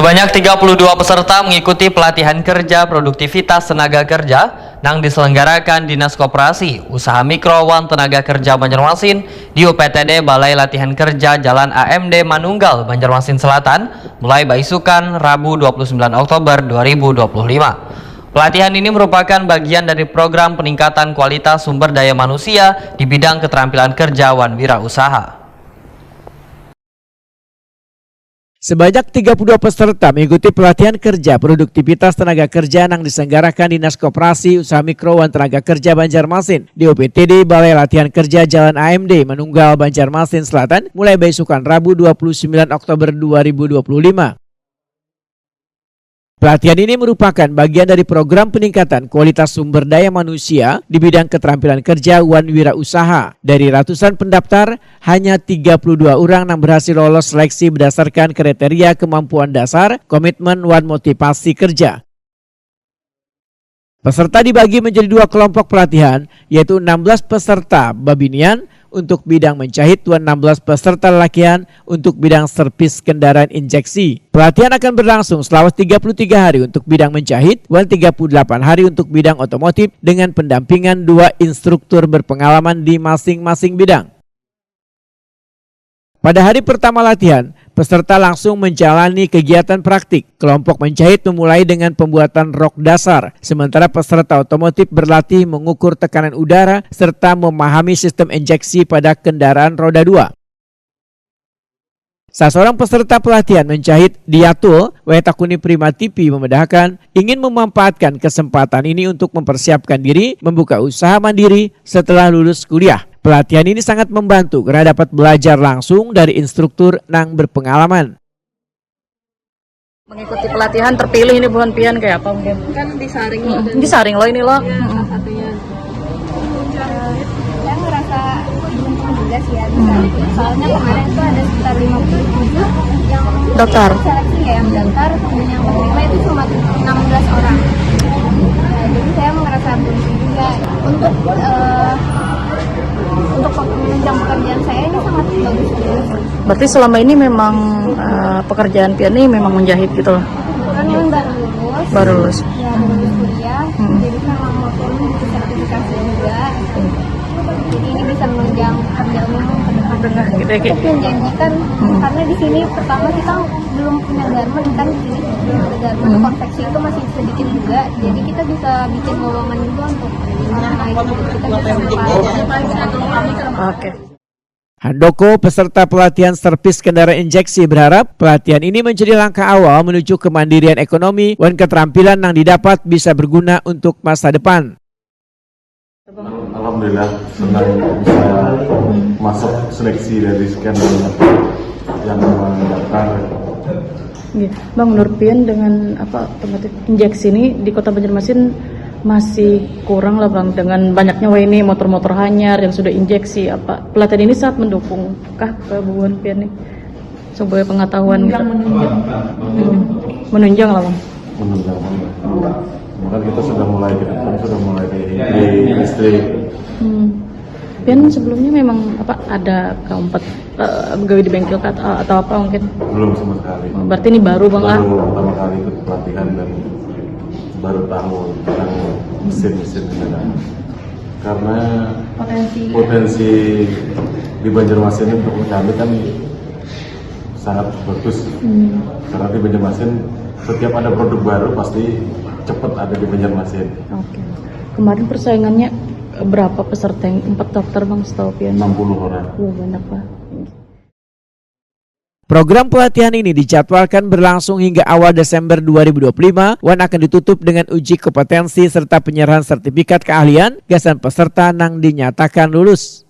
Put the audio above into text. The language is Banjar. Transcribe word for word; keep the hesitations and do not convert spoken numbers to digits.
Sebanyak tiga puluh dua peserta mengikuti pelatihan kerja produktivitas tenaga kerja nang diselenggarakan Dinas Koperasi, Usaha Mikro, wan Tenaga Kerja Banjarmasin di U P T D Balai Latihan Kerja Jalan A M D Manunggal, Banjarmasin Selatan, mulai baisukan Rabu dua puluh sembilan Oktober dua ribu dua puluh lima. Pelatihan ini merupakan bagian dari program peningkatan kualitas sumber daya manusia di bidang keterampilan kerja wan wirausaha. Sebanyak tiga puluh dua peserta mengikuti pelatihan kerja produktivitas tenaga kerja nang diselenggarakan Dinas Koperasi, Usaha Mikro, wan Tenaga Kerja Banjarmasin di U P T D Balai Latihan Kerja Jalan A M D Manunggal, Banjarmasin Selatan, mulai baisukan Rabu dua puluh sembilan Oktober dua ribu dua puluh lima. Pelatihan ini merupakan bagian dari program peningkatan kualitas sumber daya manusia di bidang keterampilan kerja wan wirausaha. Dari ratusan pendaftar, hanya tiga puluh dua orang nang berhasil lolos seleksi berdasarkan kriteria kemampuan dasar, komitmen, wan motivasi kerja. Peserta dibagi menjadi dua kelompok pelatihan, yaitu enam belas peserta babinian untuk bidang menjahit wan enam belas peserta lelakian untuk bidang servis kendaraan injeksi. Pelatihan akan berlangsung selama tiga puluh tiga hari untuk bidang menjahit wan tiga puluh delapan hari untuk bidang otomotif dengan pendampingan dua instruktur berpengalaman di masing-masing bidang. Pada hari pertama latihan, peserta langsung menjalani kegiatan praktik. Kelompok menjahit memulai dengan pembuatan rok dasar, sementara peserta otomotif berlatih mengukur tekanan udara serta memahami sistem injeksi pada kendaraan roda dua. Salah seorang peserta pelatihan menjahit Diatul, Waitakuni Prima T V, memedahkan ingin memanfaatkan kesempatan ini untuk mempersiapkan diri membuka usaha mandiri setelah lulus kuliah. Pelatihan ini sangat membantu karena dapat belajar langsung dari instruktur nang berpengalaman. Mengikuti pelatihan terpilih ini buhan pian kayak apa mungkin? Kan disaring lo. Disaring lo ini lo. Iya, salah satunya. Saya ngerasa beruntung juga sih ya, bisa ikut. Soalnya kemarin tuh ada sekitar lima puluh tujuh yang daftar, seleksi ya, yang daftar, dan yang terima itu cuma enam belas orang. Nah, jadi saya merasa beruntung juga untuk eh, untuk menunjang pekerjaan saya ini sangat bagus juga. Berarti selama ini memang eh, pekerjaan pian ini memang menjahit gitu loh? Kan memang baru lulus. Baru lulus. Ya, baru lulus kuliah. Hmm. Jadi memang mau turun di sertifikasi juga. Hmm. Jadi ini bisa menunjang kerja umum ke depan. Tengah gitu ya, Ki? Cukup menjanjikan, hmm, karena di sini pertama kita belum punya garment kan, di sini belum ada garment. Hmm. Konveksi itu masih sedikit juga, jadi kita bisa bikin lowongan juga untuk orang lain. Kita bisa buka. Oke. Handoko, peserta pelatihan servis kendaraan injeksi, berharap pelatihan ini menjadi langkah awal menuju kemandirian ekonomi wan keterampilan yang didapat bisa berguna untuk masa depan. Alhamdulillah, senang bisa masuk seleksi dari sekian banyak yang mendaftar. Nggih. Bang, menurut pian dengan apa, otomotif injeksi ini di Kota Banjarmasin masih kurang lah, Bang, dengan banyaknya wah ini motor-motor hanyar yang sudah injeksi apa. Pelatihan ini sangat mendukung kah ke bubuhan pian nih? Sebagai pengetahuan gitu. Menunjang, menunjang. Hmm. Menunjang lah, Bang. Menunjang, menunjang. Bahkan kita sudah mulai, kita pun sudah mulai di, di listrik. Hmm. Pian sebelumnya memang apa, ada kaumpat eh, begawi di bengkel kah atau, atau apa mungkin? Belum sama sekali. Oh, berarti ini baru, Bang, ah? Baru pertama kali ikut pelatihan dan baru tahu tentang mesin-mesin kendaraan. Karena potensi, potensi di Banjarmasin ini untuk kami kan sangat bagus. Hmm. Karena di Banjarmasin setiap ada produk baru pasti cepet ada di Banjarmasin. Oke. Kemarin persaingannya berapa peserta yang empat daftar, Bang, setahu pian? Enam puluh orang. Wah, banyak, Pak. Program pelatihan ini dijadwalkan berlangsung hingga awal Desember dua ribu dua puluh lima wan akan ditutup dengan uji kompetensi serta penyerahan sertifikat keahlian gasan peserta nang dinyatakan lulus.